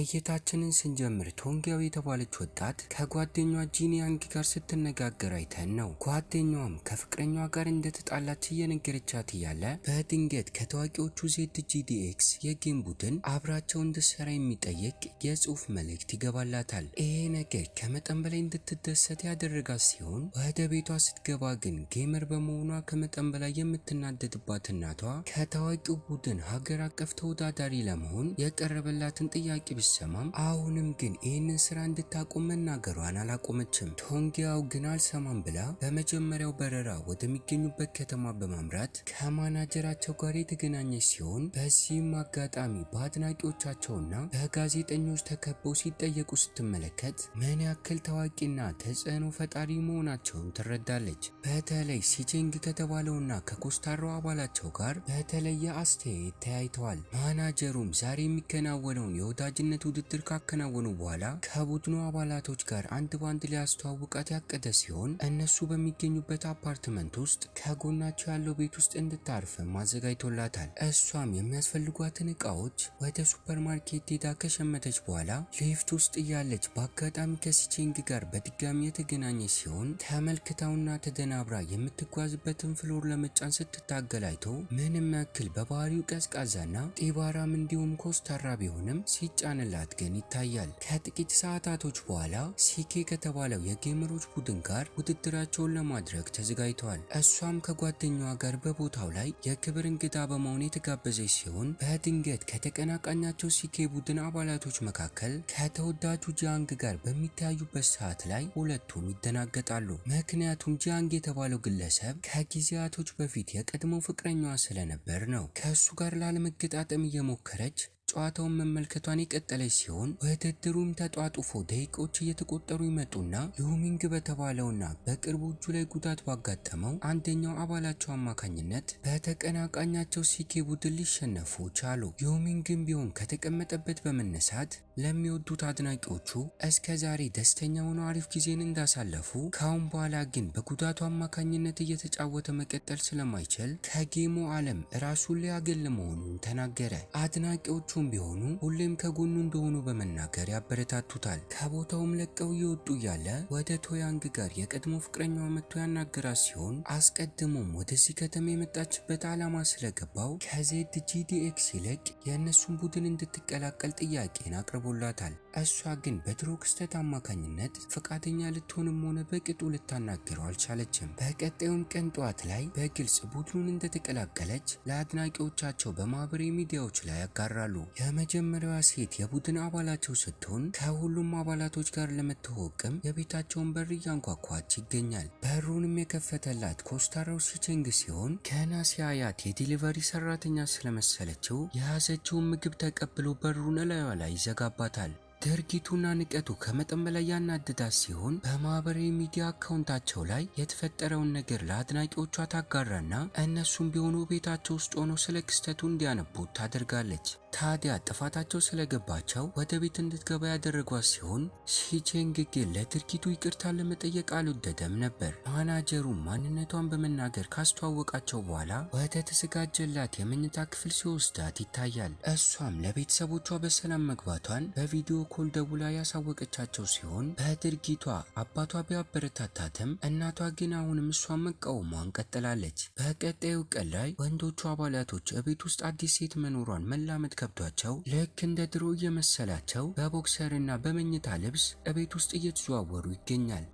እይታችንን ስንጀምር ቶንጊያው የተባለች ወጣት ከጓደኛዋ ጂኒያንግ ጋር ስትነጋገር አይተን ነው። ጓደኛዋም ከፍቅረኛዋ ጋር እንደተጣላች እየነገረቻት እያለ በድንገት ከታዋቂዎቹ ZGDX የ game ቡድን አብራቸው እንድትሰራ የሚጠይቅ የጽሁፍ መልእክት ይገባላታል። ይሄ ነገር ከመጠን በላይ እንድትደሰት ያደረጋት ሲሆን ወደ ቤቷ ስትገባ ግን gamer በመሆኗ ከመጠን በላይ የምትናደድባት እናቷ ከታዋቂው ቡድን ሀገር አቀፍ ተወዳዳሪ ለመሆን የቀረበላትን ጥያቄ ቢሰማም አሁንም ግን ይህንን ስራ እንድታቆም መናገሯን አላቆመችም። ቶንጊያው ግን አልሰማም ብላ በመጀመሪያው በረራ ወደሚገኙበት ከተማ በማምራት ከማናጀራቸው ጋር የተገናኘች ሲሆን በዚህም አጋጣሚ በአድናቂዎቻቸውና በጋዜጠኞች ተከበው ሲጠየቁ ስትመለከት ምን ያክል ታዋቂና ተጽዕኖ ፈጣሪ መሆናቸውን ትረዳለች። በተለይ ሲቼንግ ከተባለውና ከኮስታራው አባላቸው ጋር በተለየ አስተያየት ተያይተዋል። ማናጀሩም ዛሬ የሚከናወነውን የወዳጅነት ውድድር ካከናወኑ በኋላ ከቡድኑ አባላቶች ጋር አንድ ባንድ ሊያስተዋውቃት ያቀደ ሲሆን እነሱ በሚገኙበት አፓርትመንት ውስጥ ከጎናቸው ያለው ቤት ውስጥ እንድታርፍም አዘጋጅቶላታል። እሷም የሚያስፈልጓትን እቃዎች ወደ ሱፐርማርኬት ሄዳ ከሸመተች በኋላ ሊፍት ውስጥ እያለች በአጋጣሚ ከሲቼንግ ጋር በድጋሚ የተገናኘች ሲሆን ተመልክታውና ተደናብራ የምትጓዝበትን floor ለመጫን ስትታገል አይቶ ምንም ያክል በባህሪው ቀዝቃዛና ጢባራም እንዲሁም ኮስታራ ቢሆንም ሲጫንላት ግን ይታያል። ከጥቂት ሰዓታቶች በኋላ ሲኬ ከተባለው የ gamer ኦች ቡድን ጋር ውድድራቸውን ለማድረግ ተዘጋጅተዋል። እሷም ከጓደኛዋ ጋር በቦታው ላይ የክብር እንግዳ በመሆን የተጋበዘች ሲሆን በድንገት ከተቀናቃኛቸው ሲኬ ቡድን አባላቶች መካከል ከተወዳጁ ጂያንግ ጋር በሚታዩበት ሰዓት ላይ ሁለቱም ይደናገጣሉ። ምክንያቱም ጂያንግ የተባለው ግለሰብ ከጊዜያቶች በፊት የቀድሞ ፍቅረኛዋ ስለነበር ነው። ከእሱ ጋር ላለመገጣጠም እየሞከረች ጨዋታውን መመልከቷን የቀጠለች ሲሆን ውድድሩም ተጧጡፎ ደቂቃዎች እየተቆጠሩ ይመጡና ዩሚንግ በተባለውና በቅርቡ እጁ ላይ ጉዳት ባጋጠመው አንደኛው አባላቸው አማካኝነት በተቀናቃኛቸው ሲኬ ቡድን ሊሸነፉ ቻሉ። ዩሚንግም ቢሆን ከተቀመጠበት በመነሳት ለሚወዱት አድናቂዎቹ እስከ ዛሬ ደስተኛ ሆነው አሪፍ ጊዜን እንዳሳለፉ ካሁን በኋላ ግን በጉዳቱ አማካኝነት እየተጫወተ መቀጠል ስለማይችል ከ game ኡ ዓለም ራሱን ሊያገል መሆኑን ተናገረ። አድናቂዎቹ ቢሆኑ ሁሌም ከጎኑ እንደሆኑ በመናገር ያበረታቱታል። ከቦታውም ለቀው እየወጡ እያለ ወደ ቶያንግ ጋር የቀድሞ ፍቅረኛዋ መጥቶ ያናገራት ሲሆን አስቀድሞም ወደዚህ ከተማ የመጣችበት ዓላማ ስለገባው ከ ZGDX ይልቅ የእነሱን ቡድን እንድትቀላቀል ጥያቄን አቅርቦላታል። እሷ ግን በድሮ ክስተት አማካኝነት ፈቃደኛ ልትሆንም ሆነ በቅጡ ልታናግረው አልቻለችም። በቀጣዩም ቀን ጠዋት ላይ በግልጽ ቡድኑን እንደተቀላቀለች ለአድናቂዎቻቸው በማህበራዊ ሚዲያዎች ላይ ያጋራሉ። የመጀመሪያዋ ሴት የቡድን አባላቸው ስትሆን ከሁሉም አባላቶች ጋር ለመተዋወቅም የቤታቸውን በር እያንኳኳች ይገኛል። በሩንም የከፈተላት ኮስታራው ሲቼንግ ሲሆን ገና ሲያያት የ delivery ሰራተኛ ስለመሰለችው የያዘችውን ምግብ ተቀብሎ በሩን እላዩዋ ላይ ይዘጋባታል። ድርጊቱና ንቀቱ ከመጠን በላይ ያናደዳት ሲሆን በማህበራዊ ሚዲያ account ኣቸው ላይ የተፈጠረውን ነገር ለአድናቂዎቿ ታጋራና እነሱም ቢሆኑ ቤታቸው ውስጥ ሆነው ስለ ክስተቱ እንዲያነቡት ታደርጋለች። ታዲያ ጥፋታቸው ስለገባቸው ወደ ቤት እንድትገባ ያደረጓት ሲሆን ሲቼንግ ግን ለድርጊቱ ይቅርታ ለመጠየቅ አልወደደም ነበር። ማናጀሩ ማንነቷን በመናገር ካስተዋወቃቸው በኋላ ወደ ተዘጋጀላት የመኝታ ክፍል ሲወስዳት ይታያል። እሷም ለቤተሰቦቿ በሰላም መግባቷን በ video call ደውላ ያሳወቀቻቸው ሲሆን በድርጊቷ አባቷ ቢያበረታታትም እናቷ ግን አሁንም እሷን መቃወሟን ቀጥላለች። በቀጣዩ ቀን ላይ ወንዶቹ አባላቶች እቤት ውስጥ አዲስ ሴት መኖሯን መላመድ ከብዷቸው ልክ እንደ ድሮ እየመሰላቸው በ boxer ና በመኝታ ልብስ እቤት ውስጥ እየተዘዋወሩ ይገኛል።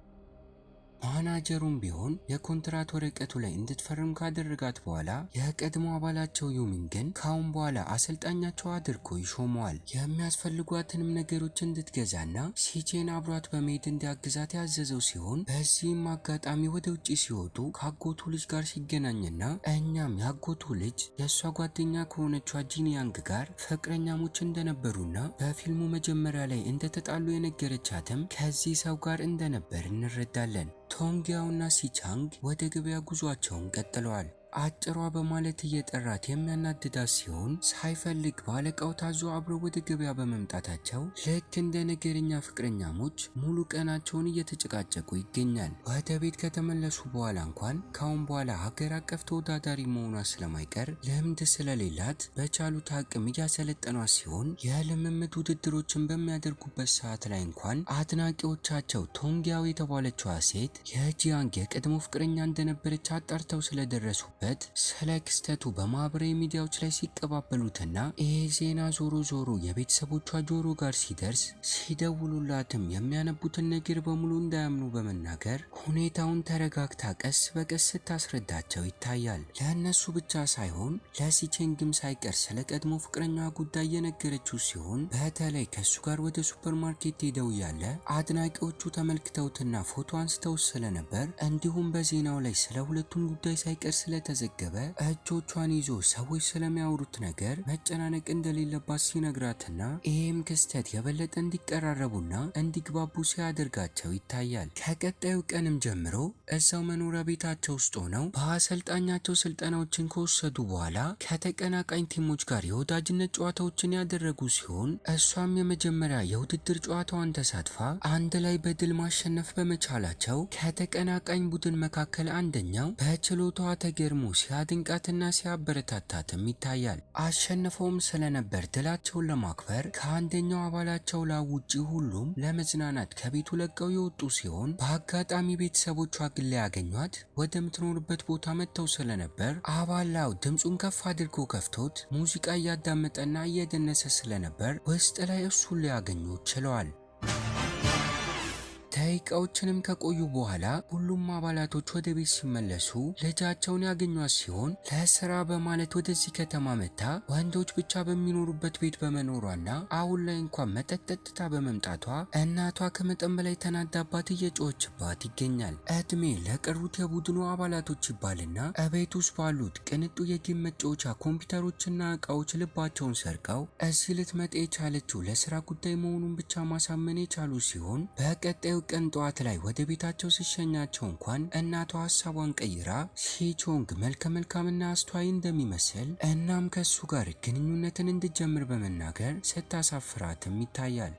ማናጀሩም ቢሆን የኮንትራት ወረቀቱ ላይ እንድትፈርም ካደረጋት በኋላ የቀድሞ አባላቸው ዩሚንግን ካሁን በኋላ አሰልጣኛቸው አድርጎ ይሾመዋል። የሚያስፈልጓትንም ነገሮች እንድትገዛና ሲቼን አብሯት በመሄድ እንዲያግዛት ያዘዘው ሲሆን በዚህም አጋጣሚ ወደ ውጭ ሲወጡ ከአጎቱ ልጅ ጋር ሲገናኝና እኛም የአጎቱ ልጅ የእሷ ጓደኛ ከሆነችዋ ጂኒያንግ ጋር ፍቅረኛሞች እንደነበሩና በፊልሙ መጀመሪያ ላይ እንደተጣሉ የነገረቻትም ከዚህ ሰው ጋር እንደነበር እንረዳለን። ቶንጊያውና ሲቻንግ ወደ ገበያ ጉዟቸውን ቀጥለዋል። አጭሯ በማለት እየጠራት የሚያናድዳት ሲሆን፣ ሳይፈልግ በአለቃው ታዞ አብረው ወደ ገበያ በመምጣታቸው ልክ እንደ ነገረኛ ፍቅረኛሞች ሙሉ ቀናቸውን እየተጨቃጨቁ ይገኛል። ወደ ቤት ከተመለሱ በኋላ እንኳን ካሁን በኋላ ሀገር አቀፍ ተወዳዳሪ መሆኗ ስለማይቀር ልምድ ስለሌላት በቻሉት አቅም እያሰለጠኗት ሲሆን፣ የልምምድ ውድድሮችን በሚያደርጉበት ሰዓት ላይ እንኳን አድናቂዎቻቸው ቶንጊያው የተባለችዋ ሴት የጂያንግ የቀድሞ ፍቅረኛ እንደነበረች አጣርተው ስለደረሱበት ስለ ክስተቱ በማህበራዊ ሚዲያዎች ላይ ሲቀባበሉትና ይሄ ዜና ዞሮ ዞሮ የቤተሰቦቿ ጆሮ ጋር ሲደርስ ሲደውሉላትም የሚያነቡትን ነገር በሙሉ እንዳያምኑ በመናገር ሁኔታውን ተረጋግታ ቀስ በቀስ ስታስረዳቸው ይታያል። ለእነሱ ብቻ ሳይሆን ለሲቼንግም ሳይቀር ስለ ቀድሞ ፍቅረኛዋ ጉዳይ የነገረችው ሲሆን፣ በተለይ ከእሱ ጋር ወደ ሱፐርማርኬት ሄደው እያለ አድናቂዎቹ ተመልክተውትና ፎቶ አንስተው ስለነበር፣ እንዲሁም በዜናው ላይ ስለ ሁለቱም ጉዳይ ሳይቀር ስለተዘገበ እጆቿን ይዞ ሰዎች ስለሚያወሩት ነገር መጨናነቅ እንደሌለባት ሲነግራትና ይህም ክስተት የበለጠ እንዲቀራረቡና እንዲግባቡ ሲያደርጋቸው ይታያል። ከቀጣዩ ቀንም ጀምሮ እዛው መኖሪያ ቤታቸው ውስጥ ሆነው በአሰልጣኛቸው ስልጠናዎችን ከወሰዱ በኋላ ከተቀናቃኝ ቲሞች ጋር የወዳጅነት ጨዋታዎችን ያደረጉ ሲሆን፣ እሷም የመጀመሪያ የውድድር ጨዋታዋን ተሳትፋ አንድ ላይ በድል ማሸነፍ በመቻላቸው ከተቀናቃኝ ቡድን መካከል አንደኛው በችሎታዋ ተገርሞ ሲያድንቃትና ሲያበረታታትም ይታያል። አሸንፈውም ስለነበር ድላቸውን ለማክበር ከአንደኛው አባላቸው ላው ውጪ ሁሉም ለመዝናናት ከቤቱ ለቀው የወጡ ሲሆን፣ በአጋጣሚ ቤተሰቦቿ ግን ሊያገኟት ወደምትኖርበት ቦታ መጥተው ስለነበር አባላው ድምፁን ከፍ አድርጎ ከፍቶት ሙዚቃ እያዳመጠና እየደነሰ ስለነበር ውስጥ ላይ እሱን ሊያገኙ ችለዋል። ደቂቃዎችንም ከቆዩ በኋላ ሁሉም አባላቶች ወደ ቤት ሲመለሱ ልጃቸውን ያገኟት ሲሆን፣ ለስራ በማለት ወደዚህ ከተማ መታ ወንዶች ብቻ በሚኖሩበት ቤት በመኖሯና አሁን ላይ እንኳን መጠጥ ጠጥታ በመምጣቷ እናቷ ከመጠን በላይ ተናዳባት እየጮኸችባት ይገኛል። እድሜ ለቀሩት የቡድኑ አባላቶች ይባልና እቤት ውስጥ ባሉት ቅንጡ የ game መጫወቻ ኮምፒውተሮችና እቃዎች ልባቸውን ሰርቀው እዚህ ልትመጣ የቻለችው ለስራ ጉዳይ መሆኑን ብቻ ማሳመን የቻሉ ሲሆን፣ በቀጣዩ ቀን ጠዋት ላይ ወደ ቤታቸው ሲሸኛቸው እንኳን እናቷ ሀሳቧን ቀይራ ሲቾንግ መልከ መልካምና አስተዋይ እንደሚመስል እናም ከሱ ጋር ግንኙነትን እንድጀምር በመናገር ስታሳፍራትም ይታያል።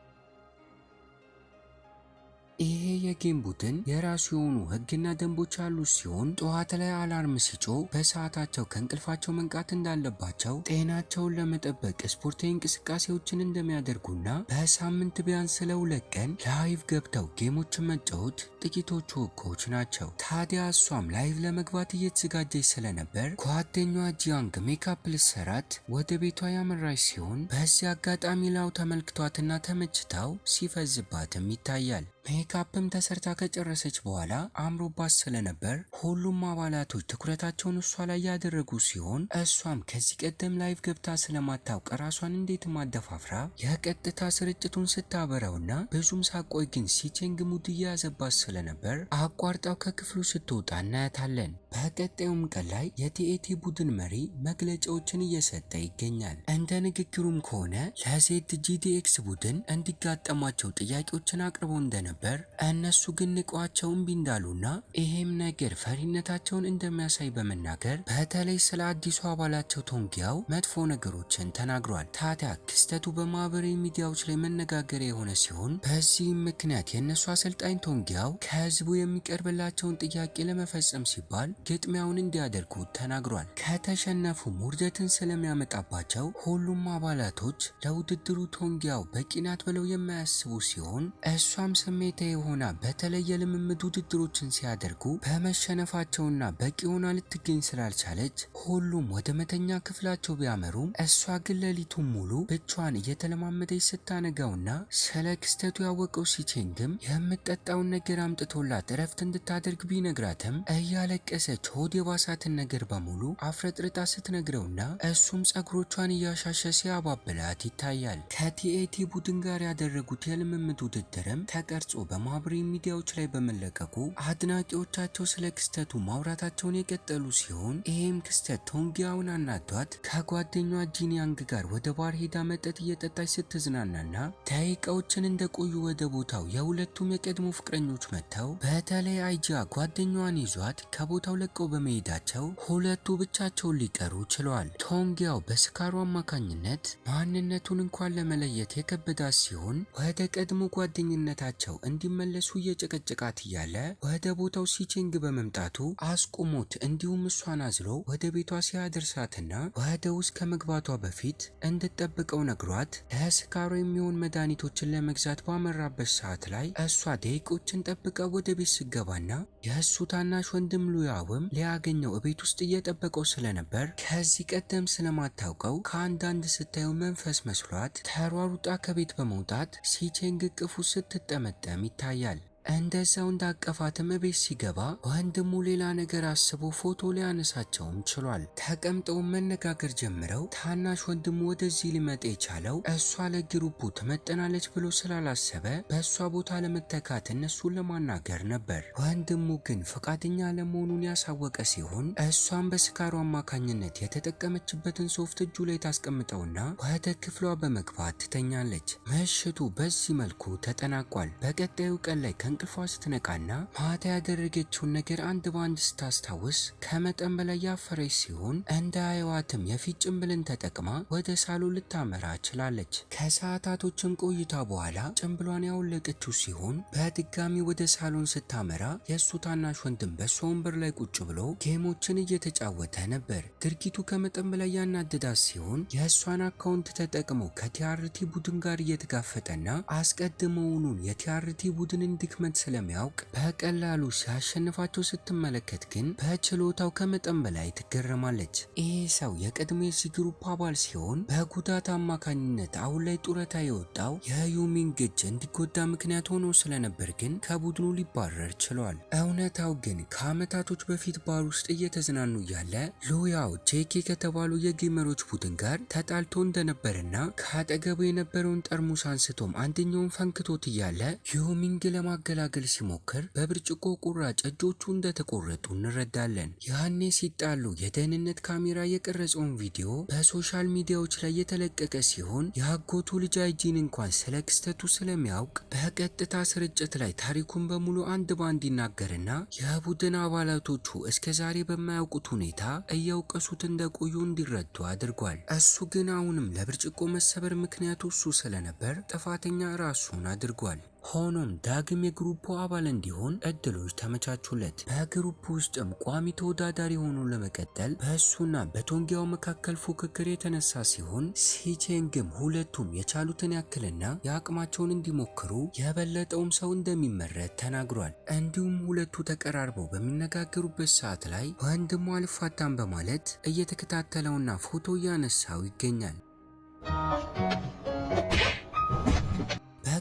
ይሄ የ game ቡድን የራሱ የሆኑ ሕግና ደንቦች ያሉት ሲሆን፣ ጠዋት ላይ alarm ሲጮህ በሰዓታቸው ከእንቅልፋቸው መንቃት እንዳለባቸው፣ ጤናቸውን ለመጠበቅ ስፖርታዊ እንቅስቃሴዎችን እንደሚያደርጉና በሳምንት ቢያንስ ለ2 ቀን live ገብተው game ኦችን መጫወት ጥቂቶቹ ሕጎች ናቸው። ታዲያ እሷም live ለመግባት እየተዘጋጀች ስለነበር ጓደኛዋ ጂያንግ ሜካፕ ልትሰራት ወደ ቤቷ ያመራች ሲሆን፣ በዚህ አጋጣሚ ላው ተመልክቷትና ተመችታው ሲፈዝባትም ይታያል። ሜካፕም ተሰርታ ከጨረሰች በኋላ አምሮባት ስለነበር ሁሉም አባላቶች ትኩረታቸውን እሷ ላይ ያደረጉ ሲሆን፣ እሷም ከዚህ ቀደም live ገብታ ስለማታውቅ ራሷን እንዴት ማደፋፍራ የቀጥታ ስርጭቱን ስታበራውና ብዙም ሳትቆይ ግን ሲቼንግ ሙድ እየያዘባት ስለነበር አቋርጣው ከክፍሉ ስትወጣ እናያታለን። በቀጣዩም ቀን ላይ የ TAT ቡድን መሪ መግለጫዎችን እየሰጠ ይገኛል። እንደ ንግግሩም ከሆነ ለ ZGDX ቡድን እንዲጋጠሟቸው ጥያቄዎችን አቅርበው እንደነበር፣ እነሱ ግን ንቀዋቸው እምቢ እንዳሉና ይሄም ነገር ፈሪነታቸውን እንደሚያሳይ በመናገር በተለይ ስለ አዲሱ አባላቸው ቶንጊያው መጥፎ ነገሮችን ተናግሯል። ታዲያ ክስተቱ በማህበራዊ ሚዲያዎች ላይ መነጋገሪያ የሆነ ሲሆን፣ በዚህም ምክንያት የእነሱ አሰልጣኝ ቶንጊያው ከህዝቡ የሚቀርብላቸውን ጥያቄ ለመፈጸም ሲባል ግጥሚያውን እንዲያደርጉ ተናግሯል። ከተሸነፉም ውርደትን ስለሚያመጣባቸው ሁሉም አባላቶች ለውድድሩ ቶንጊያው በቂ ናት ብለው የማያስቡ ሲሆን፣ እሷም ስሜታዊ ሆና በተለይ የልምምድ ውድድሮችን ሲያደርጉ በመሸነፋቸውና በቂ ሆና ልትገኝ ስላልቻለች ሁሉም ወደ መተኛ ክፍላቸው ቢያመሩም እሷ ግን ሌሊቱን ሙሉ ብቻዋን እየተለማመደች ስታነጋውና ስለ ክስተቱ ያወቀው ሲቼንግም የምትጠጣውን ነገር አምጥቶላት እረፍት እንድታደርግ ቢነግራትም እያለቀሰች ሆድ የባሳትን ነገር በሙሉ አፍረጥርጣ ስትነግረውና እሱም ጸጉሮቿን እያሻሸ ሲያባብላት ይታያል። ከ TAT ቡድን ጋር ያደረጉት የልምምድ ውድድርም ተቀርጾ ተቀርጾ በማህበራዊ ሚዲያዎች ላይ በመለቀቁ አድናቂዎቻቸው ስለ ክስተቱ ማውራታቸውን የቀጠሉ ሲሆን ይህም ክስተት ቶንጊያውን አናዷት ከጓደኛዋ ጂኒያንግ ጋር ወደ ባር ሄዳ መጠጥ እየጠጣች ስትዝናናና ደቂቃዎችን እንደቆዩ ወደ ቦታው የሁለቱም የቀድሞ ፍቅረኞች መጥተው በተለይ አይጂያ ጓደኛዋን ይዟት ከቦታው ለቀው በመሄዳቸው ሁለቱ ብቻቸውን ሊቀሩ ችለዋል። ቶንጊያው በስካሩ አማካኝነት ማንነቱን እንኳን ለመለየት የከበዳት ሲሆን ወደ ቀድሞ ጓደኝነታቸው እንዲመለሱ እየጨቀጨቃት እያለ ወደ ቦታው ሲቼንግ በመምጣቱ አስቁሞት እንዲሁም እሷን አዝሎ ወደ ቤቷ ሲያደርሳትና ወደ ውስጥ ከመግባቷ በፊት እንድትጠብቀው ነግሯት ለስካሩ የሚሆን መድኃኒቶችን ለመግዛት ባመራበት ሰዓት ላይ እሷ ደቂቆችን ጠብቃ ወደ ቤት ስገባና የእሱ ታናሽ ወንድም ሉያውም ሊያገኘው እቤት ውስጥ እየጠበቀው ስለነበር ከዚህ ቀደም ስለማታውቀው ከአንዳንድ ስታየው መንፈስ መስሏት ተሯሩጣ ከቤት በመውጣት ሲቼንግ እቅፉ ስትጠመጠም ይታያል። እንደዛው እንዳቀፋትም እቤት ሲገባ ወንድሙ ሌላ ነገር አስቦ ፎቶ ሊያነሳቸውም ችሏል። ተቀምጠው መነጋገር ጀምረው ታናሽ ወንድሙ ወደዚህ ሊመጣ የቻለው እሷ ለ group ኡ ትመጠናለች ብሎ ስላላሰበ በእሷ ቦታ ለመተካት እነሱን ለማናገር ነበር። ወንድሙ ግን ፈቃደኛ አለመሆኑን ያሳወቀ ሲሆን እሷም በስካሩ አማካኝነት የተጠቀመችበትን ሶፍት እጁ ላይ ታስቀምጠውና ወደ ክፍሏ በመግባት ትተኛለች። ምሽቱ በዚህ መልኩ ተጠናቋል። በቀጣዩ ቀን ላይ ከእንቅልፏ ስትነቃና ማታ ያደረገችውን ነገር አንድ በአንድ ስታስታውስ ከመጠን በላይ ያፈረች ሲሆን እንዳያዩዋትም የፊት ጭንብልን ተጠቅማ ወደ ሳሎን ልታመራ ችላለች። ከሰዓታቶችም ቆይታ በኋላ ጭንብሏን ያወለቀችው ሲሆን በድጋሚ ወደ ሳሎን ስታመራ የእሱ ታናሽ ወንድም በሷ ወንበር ላይ ቁጭ ብሎ game ኦችን እየተጫወተ ነበር። ድርጊቱ ከመጠን በላይ ያናደዳት ሲሆን የእሷን account ተጠቅሞ ከ TRT ቡድን ጋር እየተጋፈጠና አስቀድመውኑን የ TRT ቡድንን ድክመት ስለሚያውቅ በቀላሉ ሲያሸንፋቸው ስትመለከት ግን በችሎታው ከመጠን በላይ ትገረማለች። ይሄ ሰው የቀድሞ የዚህ group አባል ሲሆን በጉዳት አማካኝነት አሁን ላይ ጡረታ የወጣው የዩሚንግ እጅ እንዲጎዳ ምክንያት ሆኖ ስለነበር ግን ከቡድኑ ሊባረር ችሏል። እውነታው ግን ከአመታቶች በፊት ባር ውስጥ እየተዝናኑ እያለ ሉያው ጄኬ ከተባሉ የ gamer ኦች ቡድን ጋር ተጣልቶ እንደነበርና ከአጠገቡ የነበረውን ጠርሙስ አንስቶም አንደኛውን ፈንክቶት እያለ ዩሚንግ ለማገላገል ሲሞክር በብርጭቆ ቁራጭ እጆቹ እንደተቆረጡ እንረዳለን። ያኔ ሲጣሉ የደህንነት ካሜራ የቀረጸውን ቪዲዮ በ social ሚዲያዎች ላይ የተለቀቀ ሲሆን የአጎቱ ልጅ አይጂን እንኳን ስለ ክስተቱ ስለሚያውቅ በቀጥታ ስርጭት ላይ ታሪኩን በሙሉ አንድ ባንድ ይናገርና የቡድን አባላቶቹ እስከ ዛሬ በማያውቁት ሁኔታ እየወቀሱት እንደቆዩ እንዲረዱ አድርጓል። እሱ ግን አሁንም ለብርጭቆ መሰበር ምክንያቱ እሱ ስለነበር ጥፋተኛ ራሱን አድርጓል። ሆኖም ዳግም የ group ኡ አባል እንዲሆን እድሎች ተመቻቹለት። በ group ውስጥም ቋሚ ተወዳዳሪ ሆኖ ለመቀጠል በእሱና በቶንጊያው መካከል ፉክክር የተነሳ ሲሆን ሲቼንግም ሁለቱም የቻሉትን ያክልና የአቅማቸውን እንዲሞክሩ የበለጠውም ሰው እንደሚመረጥ ተናግሯል። እንዲሁም ሁለቱ ተቀራርበው በሚነጋገሩበት ሰዓት ላይ ወንድሙ አልፋታም በማለት እየተከታተለውና ፎቶ እያነሳው ይገኛል።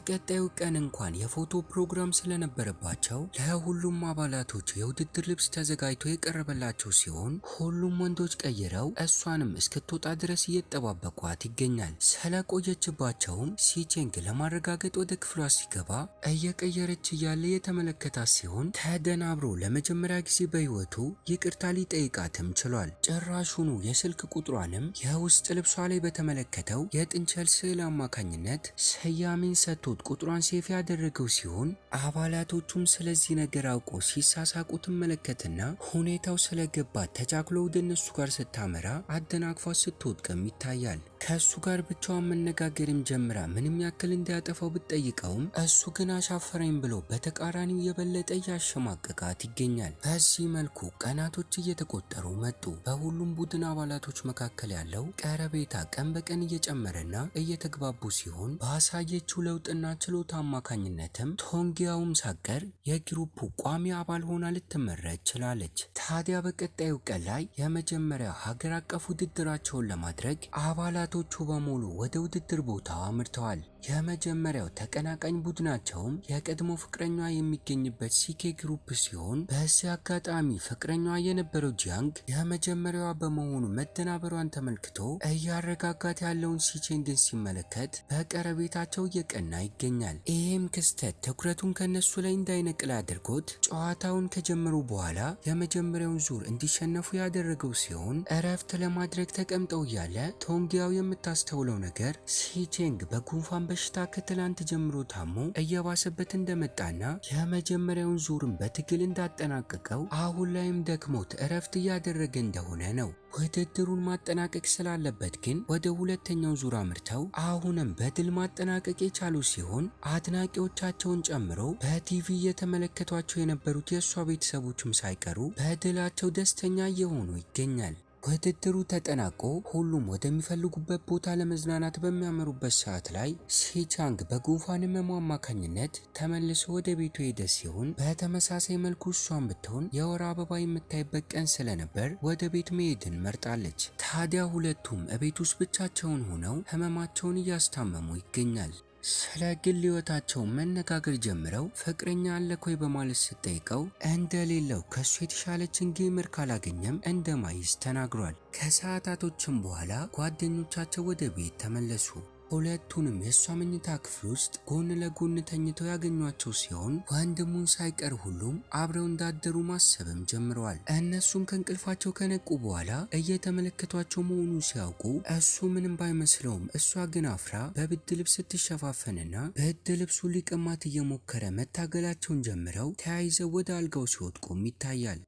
በቀጣዩ ቀን እንኳን የፎቶ ፕሮግራም ስለነበረባቸው ለሁሉም አባላቶች የውድድር ልብስ ተዘጋጅቶ የቀረበላቸው ሲሆን ሁሉም ወንዶች ቀይረው እሷንም እስክትወጣ ድረስ እየጠባበቋት ይገኛል። ስለቆየችባቸውም ሲቼንግ ለማረጋገጥ ወደ ክፍሏ ሲገባ እየቀየረች እያለ የተመለከታት ሲሆን ተደናብሮ ለመጀመሪያ ጊዜ በሕይወቱ ይቅርታ ሊጠይቃትም ችሏል። ጭራሹኑ የስልክ ቁጥሯንም የውስጥ ልብሷ ላይ በተመለከተው የጥንቸል ስዕል አማካኝነት ስያሜን ሰጥቶት ቁጥሯን save ያደረገው ሲሆን አባላቶቹም ስለዚህ ነገር አውቆ ሲሳሳቁ ትመለከትና ሁኔታው ስለገባት ተቻክሎ ወደ እነሱ ጋር ስታመራ አደናቅፏት ስትወድቅም ይታያል። ከእሱ ጋር ብቻዋን መነጋገርም ጀምራ ምንም ያክል እንዲያጠፋው ብትጠይቀውም እሱ ግን አሻፈረኝ ብሎ በተቃራኒው የበለጠ እያሸማቀቃት ይገኛል። በዚህ መልኩ ቀናቶች እየተቆጠሩ መጡ። በሁሉም ቡድን አባላቶች መካከል ያለው ቀረቤታ ቀን በቀን እየጨመረና እየተግባቡ ሲሆን ባሳየችው ለውጥና ችሎታ አማካኝነትም ቶንጊያውም ሳቀር የ group ኡ ቋሚ አባል ሆና ልትመረጥ ችላለች። ታዲያ በቀጣዩ ቀን ላይ የመጀመሪያ ሀገር አቀፍ ውድድራቸውን ለማድረግ አባላቶቹ አባላቶቹ በሙሉ ወደ ውድድር ቦታው አምርተዋል። የመጀመሪያው ተቀናቃኝ ቡድናቸውም የቀድሞ ፍቅረኛዋ የሚገኝበት ሲኬ group ሲሆን በዚህ አጋጣሚ ፍቅረኛዋ የነበረው ጂያንግ የመጀመሪያዋ በመሆኑ መደናበሯን ተመልክቶ እያረጋጋት ያለውን ሲቼንግን ሲመለከት በቀረቤታቸው እየቀና ይገኛል። ይህም ክስተት ትኩረቱን ከነሱ ላይ እንዳይነቅል አድርጎት ጨዋታውን ከጀመሩ በኋላ የመጀመሪያውን ዙር እንዲሸነፉ ያደረገው ሲሆን እረፍት ለማድረግ ተቀምጠው እያለ ቶንጊያው የምታስተውለው ነገር ሲቼንግ በጉንፋን በሽታ ከትላንት ጀምሮ ታሞ እየባሰበት እንደመጣና የመጀመሪያውን ዙርን በትግል እንዳጠናቀቀው አሁን ላይም ደክሞት እረፍት እያደረገ እንደሆነ ነው። ውድድሩን ማጠናቀቅ ስላለበት ግን ወደ ሁለተኛው ዙር አምርተው አሁንም በድል ማጠናቀቅ የቻሉ ሲሆን አድናቂዎቻቸውን ጨምሮ በቲቪ እየተመለከቷቸው የነበሩት የእሷ ቤተሰቦችም ሳይቀሩ በድላቸው ደስተኛ እየሆኑ ይገኛል። ውድድሩ ተጠናቆ ሁሉም ወደሚፈልጉበት ቦታ ለመዝናናት በሚያመሩበት ሰዓት ላይ ሲቻንግ በጉንፋን ህመሙ አማካኝነት ተመልሶ ወደ ቤቱ ሄደ ሲሆን በተመሳሳይ መልኩ እሷን ብትሆን የወር አበባ የምታይበት ቀን ስለነበር ወደ ቤት መሄድን መርጣለች። ታዲያ ሁለቱም እቤት ውስጥ ብቻቸውን ሆነው ህመማቸውን እያስታመሙ ይገኛል። ስለ ግል ህይወታቸው መነጋገር ጀምረው ፍቅረኛ አለክ ወይ በማለት ስትጠይቀው እንደሌለው ከሱ የተሻለችን gamer ካላገኘም እንደማይዝ ተናግሯል። ከሰዓታቶችም በኋላ ጓደኞቻቸው ወደ ቤት ተመለሱ። ሁለቱንም የእሷ መኝታ ክፍል ውስጥ ጎን ለጎን ተኝተው ያገኟቸው ሲሆን ወንድሙን ሳይቀር ሁሉም አብረው እንዳደሩ ማሰብም ጀምረዋል። እነሱም ከእንቅልፋቸው ከነቁ በኋላ እየተመለከቷቸው መሆኑን ሲያውቁ እሱ ምንም ባይመስለውም እሷ ግን አፍራ በብርድ ልብስ ስትሸፋፈንና ብርድ ልብሱ ሊቀማት እየሞከረ መታገላቸውን ጀምረው ተያይዘው ወደ አልጋው ሲወድቁም ይታያል።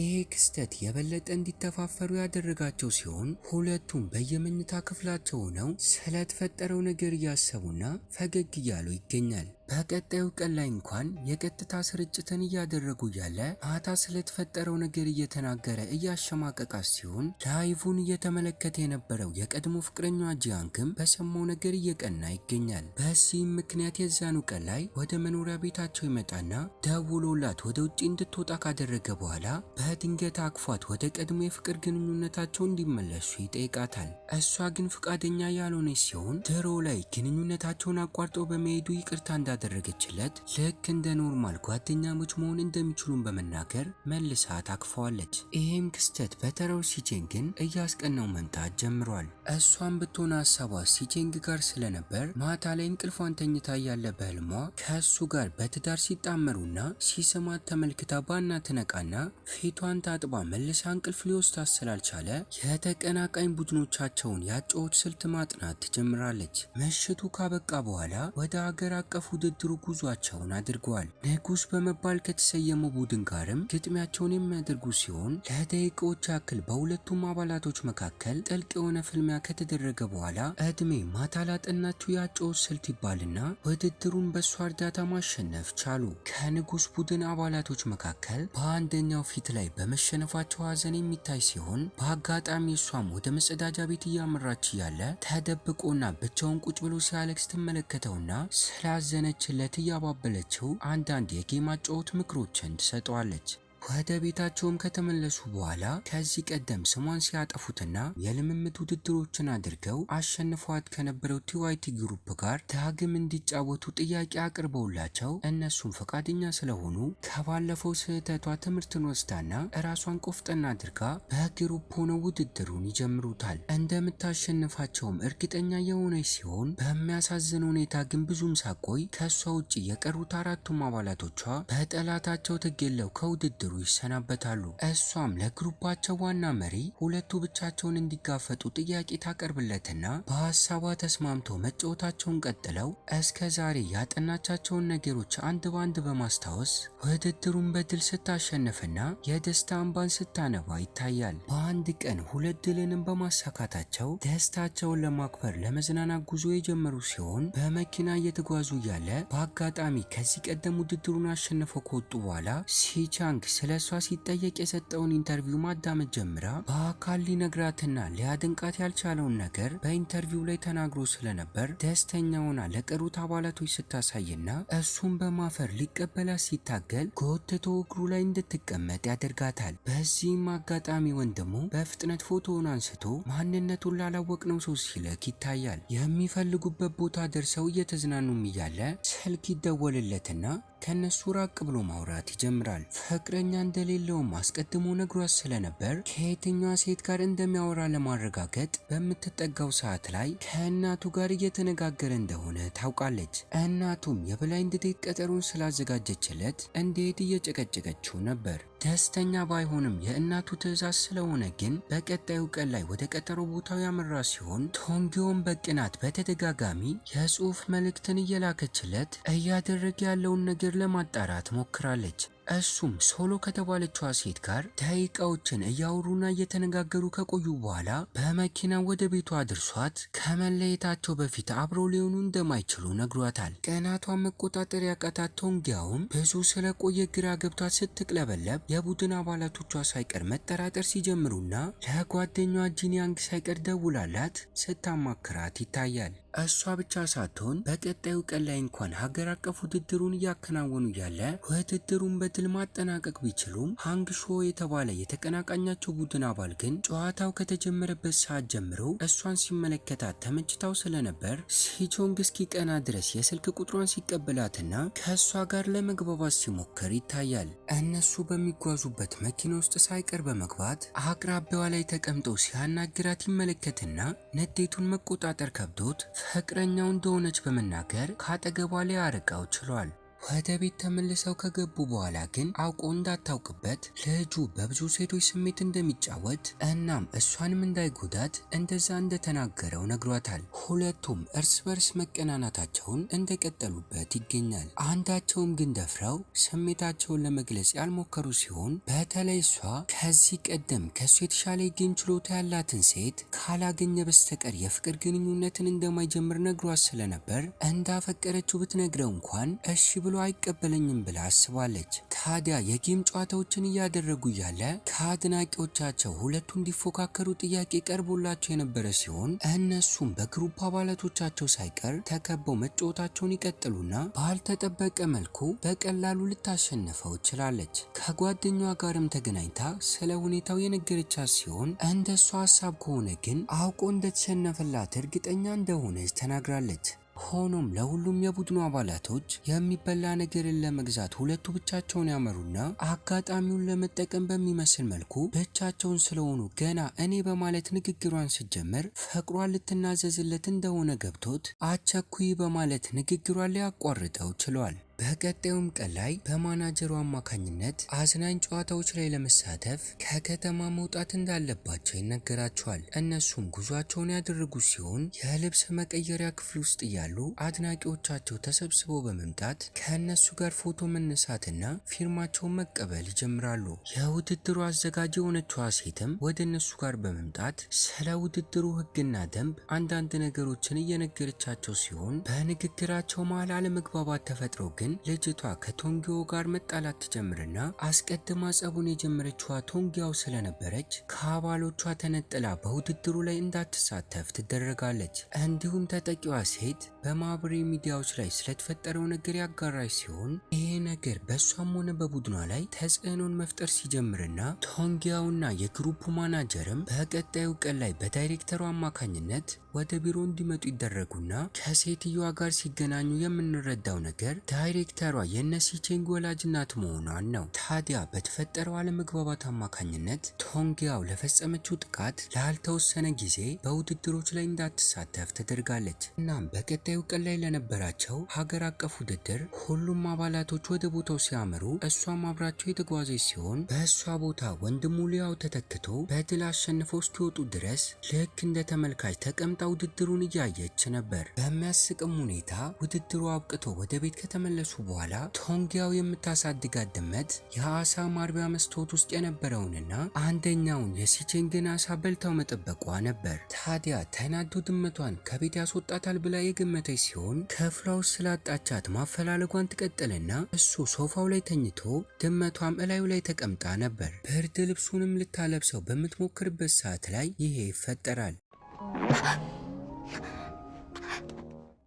ይሄ ክስተት የበለጠ እንዲተፋፈሩ ያደረጋቸው ሲሆን ሁለቱም በየመኝታ ክፍላቸው ሆነው ስለተፈጠረው ነገር እያሰቡና ፈገግ እያሉ ይገኛል። በቀጣዩ ቀን ላይ እንኳን የቀጥታ ስርጭትን እያደረጉ እያለ ማታ ስለተፈጠረው ነገር እየተናገረ እያሸማቀቃት ሲሆን live ን እየተመለከተ የነበረው የቀድሞ ፍቅረኛዋ ጂያንግም በሰማው ነገር እየቀና ይገኛል። በዚህም ምክንያት የዛኑ ቀን ላይ ወደ መኖሪያ ቤታቸው ይመጣና ደውሎላት ወደ ውጭ እንድትወጣ ካደረገ በኋላ በድንገት አቅፏት ወደ ቀድሞ የፍቅር ግንኙነታቸው እንዲመለሱ ይጠይቃታል። እሷ ግን ፈቃደኛ ያልሆነች ሲሆን ድሮ ላይ ግንኙነታቸውን አቋርጦ በመሄዱ ይቅርታ እንዳደረገችለት ልክ እንደ normal ጓደኛሞች መሆን እንደሚችሉን በመናገር መልሳ ታቅፈዋለች። ይህም ክስተት በተራው ሲቼንግን እያስቀናው መምጣት ጀምሯል። እሷም ብትሆን ሀሳቧ ሲቼንግ ጋር ስለነበር ማታ ላይ እንቅልፏን ተኝታ እያለ በህልሟ ከእሱ ጋር በትዳር ሲጣመሩና ሲስማት ተመልክታ ባና ትነቃና ፊቷን ታጥባ መልሳ እንቅልፍ ሊወስዳት ስላልቻለ የተቀናቃኝ ቡድኖቻቸውን ያጨዋወት ስልት ማጥናት ትጀምራለች። ምሽቱ ካበቃ በኋላ ወደ አገር አቀፍ ውድድሩ ጉዟቸውን አድርገዋል። ንጉስ በመባል ከተሰየመው ቡድን ጋርም ግጥሚያቸውን የሚያደርጉ ሲሆን ለደቂቃዎች ያክል በሁለቱም አባላቶች መካከል ጥልቅ የሆነ ፍልሚያ ከተደረገ በኋላ እድሜ ማታ ላጠናችው ያጨዋወት ስልት ይባልና ውድድሩን በእሷ እርዳታ ማሸነፍ ቻሉ። ከንጉስ ቡድን አባላቶች መካከል በአንደኛው ፊት ላይ በመሸነፋቸው ሀዘን የሚታይ ሲሆን በአጋጣሚ እሷም ወደ መጸዳጃ ቤት እያመራች እያለ ተደብቆና ብቻውን ቁጭ ብሎ ሲያለቅስ ትመለከተውና ስላዘነችለት እያባበለችው አንዳንድ የ game አጨዋወት ምክሮችን ትሰጠዋለች። ወደ ቤታቸውም ከተመለሱ በኋላ ከዚህ ቀደም ስሟን ሲያጠፉትና የልምምድ ውድድሮችን አድርገው አሸንፏት ከነበረው ቲዋይቲ group ጋር ዳግም እንዲጫወቱ ጥያቄ አቅርበውላቸው እነሱም ፈቃደኛ ስለሆኑ ከባለፈው ስህተቷ ትምህርትን ወስዳና እራሷን ቆፍጠና አድርጋ በ group ሆነው ውድድሩን ይጀምሩታል። እንደምታሸንፋቸውም እርግጠኛ የሆነች ሲሆን በሚያሳዝን ሁኔታ ግን ብዙም ሳቆይ ከእሷ ውጭ የቀሩት አራቱም አባላቶቿ በጠላታቸው ተገለው ከውድድሩ ይሰናበታሉ። እሷም ለ group ኣቸው ዋና መሪ ሁለቱ ብቻቸውን እንዲጋፈጡ ጥያቄ ታቀርብለትና በሀሳቧ ተስማምቶ መጫወታቸውን ቀጥለው እስከ ዛሬ ያጠናቻቸውን ነገሮች አንድ በአንድ በማስታወስ ውድድሩን በድል ስታሸንፍና የደስታ እንባን ስታነባ ይታያል። በአንድ ቀን ሁለት ድልንም በማሳካታቸው ደስታቸውን ለማክበር ለመዝናናት ጉዞ የጀመሩ ሲሆን በመኪና እየተጓዙ እያለ በአጋጣሚ ከዚህ ቀደም ውድድሩን አሸንፈው ከወጡ በኋላ ሲቻንግ ስለ እሷ ሲጠየቅ የሰጠውን interview ማዳመጥ ጀምራ በአካል ሊነግራትና ሊያደንቃት ያልቻለውን ነገር በ interview ላይ ተናግሮ ስለነበር ደስተኛ ሆና ለቀሩት አባላቶች ስታሳይና እሱን በማፈር ሊቀበላት ሲታገል ጎትቶ እግሩ ላይ እንድትቀመጥ ያደርጋታል። በዚህም አጋጣሚ ወንድሙ በፍጥነት ፎቶውን አንስቶ ማንነቱን ላላወቅነው ሰው ሲልክ ይታያል። የሚፈልጉበት ቦታ ደርሰው እየተዝናኑም እያለ ስልክ ይደወልለትና ከነሱ ራቅ ብሎ ማውራት ይጀምራል። ፍቅረኛ እንደሌለውም አስቀድሞ ነግሯት ስለነበር ከየትኛዋ ሴት ጋር እንደሚያወራ ለማረጋገጥ በምትጠጋው ሰዓት ላይ ከእናቱ ጋር እየተነጋገረ እንደሆነ ታውቃለች። እናቱም የ blind date ቀጠሮን ስላዘጋጀችለት እንዴት እየጨቀጨቀችው ነበር። ደስተኛ ባይሆንም የእናቱ ትዕዛዝ ስለሆነ ግን በቀጣዩ ቀን ላይ ወደ ቀጠሮ ቦታው ያመራ ሲሆን ቶንጊዮን በቅናት በተደጋጋሚ የጽሁፍ መልእክትን እየላከችለት እያደረገ ያለውን ነገር ለማጣራት ሞክራለች። እሱም ሶሎ ከተባለችዋ ሴት ጋር ደቂቃዎችን እያወሩና እየተነጋገሩ ከቆዩ በኋላ በመኪና ወደ ቤቷ አድርሷት ከመለየታቸው በፊት አብረው ሊሆኑ እንደማይችሉ ነግሯታል። ቅናቷን መቆጣጠር ያቃታት ቶንጊያውም ብዙ ስለቆየ ግራ ገብቷት ስትቅለበለብ የቡድን አባላቶቿ ሳይቀር መጠራጠር ሲጀምሩና ለጓደኛዋ ጂኒያንግ ሳይቀር ደውላላት ስታማክራት ይታያል። እሷ ብቻ ሳትሆን በቀጣዩ ቀን ላይ እንኳን ሀገር አቀፍ ውድድሩን እያከናወኑ ያለ ውድድሩን በድል ማጠናቀቅ ቢችሉም ሃንግ ሾ የተባለ የተቀናቃኛቸው ቡድን አባል ግን ጨዋታው ከተጀመረበት ሰዓት ጀምሮ እሷን ሲመለከታት ተመችታው ስለነበር ሲቾንግ እስኪቀና ድረስ የስልክ ቁጥሯን ሲቀበላትና ከእሷ ጋር ለመግባባት ሲሞክር ይታያል። እነሱ በሚጓዙበት መኪና ውስጥ ሳይቀር በመግባት አቅራቢያዋ ላይ ተቀምጦ ሲያናግራት ይመለከትና ንዴቱን መቆጣጠር ከብዶት ፍቅረኛው እንደሆነች በመናገር ከአጠገቧ ሊያርቀው ችሏል። ወደ ቤት ተመልሰው ከገቡ በኋላ ግን አውቆ እንዳታውቅበት ልጁ በብዙ ሴቶች ስሜት እንደሚጫወት እናም እሷንም እንዳይጎዳት እንደዛ እንደተናገረው ነግሯታል። ሁለቱም እርስ በርስ መቀናናታቸውን እንደቀጠሉበት ይገኛል። አንዳቸውም ግን ደፍረው ስሜታቸውን ለመግለጽ ያልሞከሩ ሲሆን በተለይ እሷ ከዚህ ቀደም ከሱ የተሻለ የ game ችሎታ ያላትን ሴት ካላገኘ በስተቀር የፍቅር ግንኙነትን እንደማይጀምር ነግሯት ስለነበር እንዳፈቀረችው ብትነግረው እንኳን እሺ ብሎ አይቀበለኝም ብላ አስባለች። ታዲያ የ game ጨዋታዎችን እያደረጉ እያለ ከአድናቂዎቻቸው ሁለቱ እንዲፎካከሩ ጥያቄ ቀርቦላቸው የነበረ ሲሆን እነሱም በ group አባላቶቻቸው ሳይቀር ተከበው መጫወታቸውን ይቀጥሉና ባልተጠበቀ መልኩ በቀላሉ ልታሸንፈው ችላለች። ከጓደኛዋ ጋርም ተገናኝታ ስለ ሁኔታው የነገረቻት ሲሆን እንደሷ ሀሳብ ከሆነ ግን አውቆ እንደተሸነፈላት እርግጠኛ እንደሆነች ተናግራለች። ሆኖም ለሁሉም የቡድኑ አባላቶች የሚበላ ነገርን ለመግዛት ሁለቱ ብቻቸውን ያመሩና አጋጣሚውን ለመጠቀም በሚመስል መልኩ ብቻቸውን ስለሆኑ ገና እኔ በማለት ንግግሯን ስትጀምር ፍቅሯን ልትናዘዝለት እንደሆነ ገብቶት አቸኩይ በማለት ንግግሯን ሊያቋርጠው ችሏል። በቀጣዩም ቀን ላይ በማናጀሩ አማካኝነት አዝናኝ ጨዋታዎች ላይ ለመሳተፍ ከከተማ መውጣት እንዳለባቸው ይነገራቸዋል። እነሱም ጉዟቸውን ያደረጉ ሲሆን የልብስ መቀየሪያ ክፍል ውስጥ እያሉ አድናቂዎቻቸው ተሰብስበው በመምጣት ከእነሱ ጋር ፎቶ መነሳትና ፊርማቸውን መቀበል ይጀምራሉ። የውድድሩ አዘጋጅ የሆነችዋ ሴትም ወደ እነሱ ጋር በመምጣት ስለ ውድድሩ ሕግና ደንብ አንዳንድ ነገሮችን እየነገረቻቸው ሲሆን በንግግራቸው መሃል አለመግባባት ተፈጥሮ ግን ልጅቷ ከቶንጊዮ ጋር መጣላት ትጀምርና አስቀድማ ጸቡን የጀመረችዋ ቶንጊያው ስለነበረች ከአባሎቿ ተነጥላ በውድድሩ ላይ እንዳትሳተፍ ትደረጋለች። እንዲሁም ተጠቂዋ ሴት በማህበራዊ ሚዲያዎች ላይ ስለተፈጠረው ነገር ያጋራች ሲሆን ይሄ ነገር በእሷም ሆነ በቡድኗ ላይ ተጽዕኖን መፍጠር ሲጀምርና ቶንጊያውና የ group manager ም በቀጣዩ ቀን ላይ በዳይሬክተሩ አማካኝነት ወደ ቢሮ እንዲመጡ ይደረጉና ከሴትዮዋ ጋር ሲገናኙ የምንረዳው ነገር ዳይሬክተሯ የነሲቼንግ ወላጅ እናት መሆኗን ነው። ታዲያ በተፈጠረው አለመግባባት አማካኝነት ቶንጊያው ለፈጸመችው ጥቃት ላልተወሰነ ጊዜ በውድድሮች ላይ እንዳትሳተፍ ተደርጋለች። እናም በቀጣዩ ቀን ላይ ለነበራቸው ሀገር አቀፍ ውድድር ሁሉም አባላቶች ወደ ቦታው ሲያመሩ እሷም አብራቸው የተጓዘች ሲሆን በእሷ ቦታ ወንድሙ ሊያው ተተክቶ በድል አሸንፈው እስኪወጡ ድረስ ልክ እንደ ተመልካች ተቀምጣ ውድድሩን እያየች ነበር። በሚያስቅም ሁኔታ ውድድሩ አብቅቶ ወደ ቤት ከተመለሱ በኋላ ቶንጊያው የምታሳድጋት ድመት የአሳ ማርቢያ መስታወት ውስጥ የነበረውንና አንደኛውን የሲቼንግን አሳ በልታው መጠበቋ ነበር። ታዲያ ተናዶ ድመቷን ከቤት ያስወጣታል ብላ የገመተችዋ የተቀመጠች ሲሆን ክፍሏ ውስጥ ስላጣቻት ማፈላለጓን ትቀጥልና እሱ ሶፋው ላይ ተኝቶ ድመቷም እላዩ ላይ ተቀምጣ ነበር። ብርድ ልብሱንም ልታለብሰው በምትሞክርበት ሰዓት ላይ ይሄ ይፈጠራል።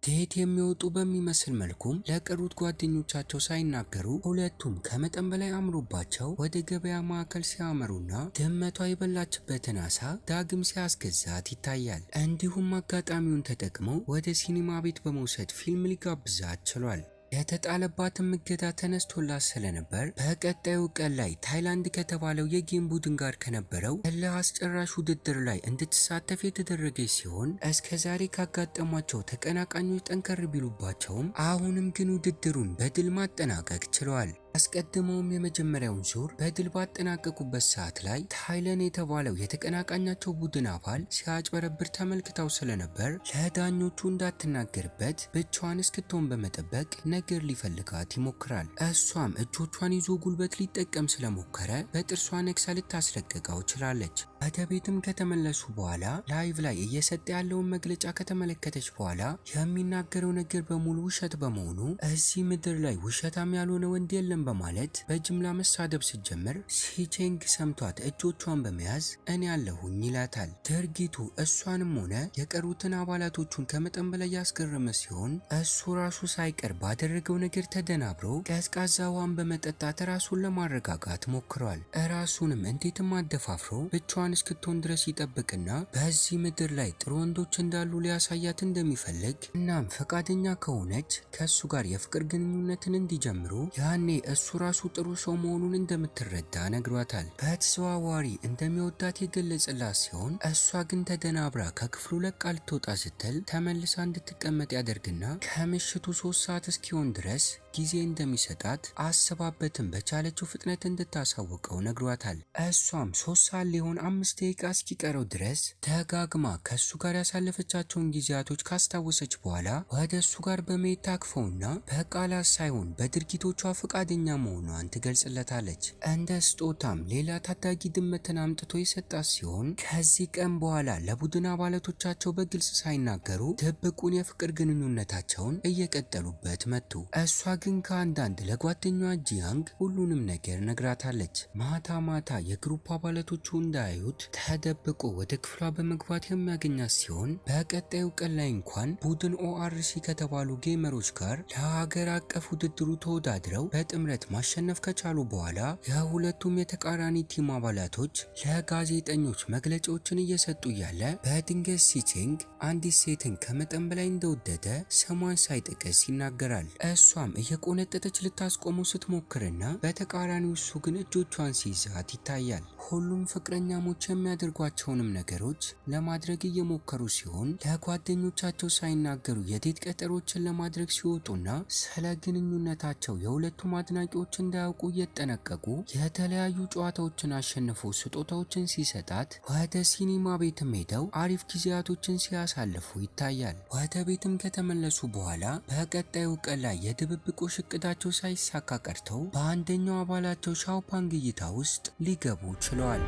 Date የሚወጡ በሚመስል መልኩም ለቀሩት ጓደኞቻቸው ሳይናገሩ ሁለቱም ከመጠን በላይ አምሮባቸው ወደ ገበያ ማዕከል ሲያመሩና ድመቷ የበላችበትን አሳ ዳግም ሲያስገዛት ይታያል። እንዲሁም አጋጣሚውን ተጠቅመው ወደ ሲኒማ ቤት በመውሰድ ፊልም ሊጋብዛት ችሏል። የተጣለባትም እገዳ ተነስቶላት ስለነበር በቀጣዩ ቀን ላይ ታይላንድ ከተባለው የ game ቡድን ጋር ከነበረው እልህ አስጨራሽ ውድድር ላይ እንድትሳተፍ የተደረገች ሲሆን፣ እስከ ዛሬ ካጋጠሟቸው ተቀናቃኞች ጠንከር ቢሉባቸውም አሁንም ግን ውድድሩን በድል ማጠናቀቅ ችለዋል። አስቀድመውም የመጀመሪያውን ዙር በድል ባጠናቀቁበት ሰዓት ላይ ታይለን የተባለው የተቀናቃኛቸው ቡድን አባል ሲያጭበረብር ተመልክተው ስለነበር ለዳኞቹ እንዳትናገርበት ብቻዋን እስክትሆን በመጠበቅ ነገር ሊፈልጋት ይሞክራል። እሷም እጆቿን ይዞ ጉልበት ሊጠቀም ስለሞከረ በጥርሷ ነክሳ ልታስለቅቀው ችላለች። ወደ ቤትም ከተመለሱ በኋላ live ላይ እየሰጠ ያለውን መግለጫ ከተመለከተች በኋላ የሚናገረው ነገር በሙሉ ውሸት በመሆኑ እዚህ ምድር ላይ ውሸታም ያልሆነ ወንድ የለም በማለት በጅምላ መሳደብ ስትጀምር ሲቼንግ ሰምቷት እጆቿን በመያዝ እኔ ያለሁኝ ይላታል። ድርጊቱ እሷንም ሆነ የቀሩትን አባላቶቹን ከመጠን በላይ ያስገረመ ሲሆን፣ እሱ ራሱ ሳይቀር ባደረገው ነገር ተደናብሮ ቀዝቃዛ ውሃን በመጠጣት ራሱን ለማረጋጋት ሞክሯል። ራሱንም እንዴትም አደፋፍሮ ብቻዋን እስክትሆን ድረስ ይጠብቅና በዚህ ምድር ላይ ጥሩ ወንዶች እንዳሉ ሊያሳያት እንደሚፈልግ፣ እናም ፈቃደኛ ከሆነች ከእሱ ጋር የፍቅር ግንኙነትን እንዲጀምሩ ያኔ እሱ ራሱ ጥሩ ሰው መሆኑን እንደምትረዳ ነግሯታል። በተዘዋዋሪ እንደሚወዳት የገለጸላት ሲሆን፣ እሷ ግን ተደናብራ ከክፍሉ ለቃ ልትወጣ ስትል ተመልሳ እንድትቀመጥ ያደርግና ከምሽቱ 3 ሰዓት እስኪሆን ድረስ ጊዜ እንደሚሰጣት፣ አስባበትም በቻለችው ፍጥነት እንድታሳውቀው ነግሯታል። እሷም 3 ሰዓት ሊሆን 5 ደቂቃ እስኪቀረው ድረስ ደጋግማ ከእሱ ጋር ያሳለፈቻቸውን ጊዜያቶች ካስታወሰች በኋላ ወደ እሱ ጋር በመሄድ ታቅፈውና በቃላት ሳይሆን በድርጊቶቿ ፈቃደኛ መሆኗን ትገልጽለታለች። እንደ ስጦታም ሌላ ታዳጊ ድመትን አምጥቶ የሰጣት ሲሆን፣ ከዚህ ቀን በኋላ ለቡድን አባላቶቻቸው በግልጽ ሳይናገሩ ድብቁን የፍቅር ግንኙነታቸውን እየቀጠሉበት መጡ። እሷ ግን ከአንዳንድ ለጓደኛዋ ጂያንግ ሁሉንም ነገር ነግራታለች። ማታ ማታ የ group አባላቶቹ እንዳያዩት ተደብቆ ወደ ክፍሏ በመግባት የሚያገኛት ሲሆን፣ በቀጣዩ ቀን ላይ እንኳን ቡድን ORC ከተባሉ gamer ኦች ጋር ለሀገር አቀፍ ውድድሩ ተወዳድረው በጥምረት ማሸነፍ ከቻሉ በኋላ የሁለቱም የተቃራኒ team አባላቶች ለጋዜጠኞች መግለጫዎችን እየሰጡ እያለ በድንገት ሲቼንግ አንዲት ሴትን ከመጠን በላይ እንደወደደ ስሟን ሳይጠቅስ ይናገራል። እሷም እየቆነጠጠች ልታስቆመው ስትሞክርና በተቃራኒው እሱ ግን እጆቿን ሲይዛት ይታያል። ሁሉም ፍቅረኛሞች የሚያደርጓቸውንም ነገሮች ለማድረግ እየሞከሩ ሲሆን፣ ለጓደኞቻቸው ሳይናገሩ የ date ቀጠሮችን ለማድረግ ሲወጡና ስለ ግንኙነታቸው የሁለቱም አድናቂዎች እንዳያውቁ እየጠነቀቁ የተለያዩ ጨዋታዎችን አሸንፎ ስጦታዎችን ሲሰጣት፣ ወደ ሲኒማ ቤትም ሄደው አሪፍ ጊዜያቶችን ሲያሳልፉ ይታያል። ወደ ቤትም ከተመለሱ በኋላ በቀጣዩ ቀን ላይ የድብብቆሽ እቅዳቸው ሳይሳካ ቀርተው በአንደኛው አባላቸው ሻውፓንግ እይታ ውስጥ ሊገቡ ችለዋል።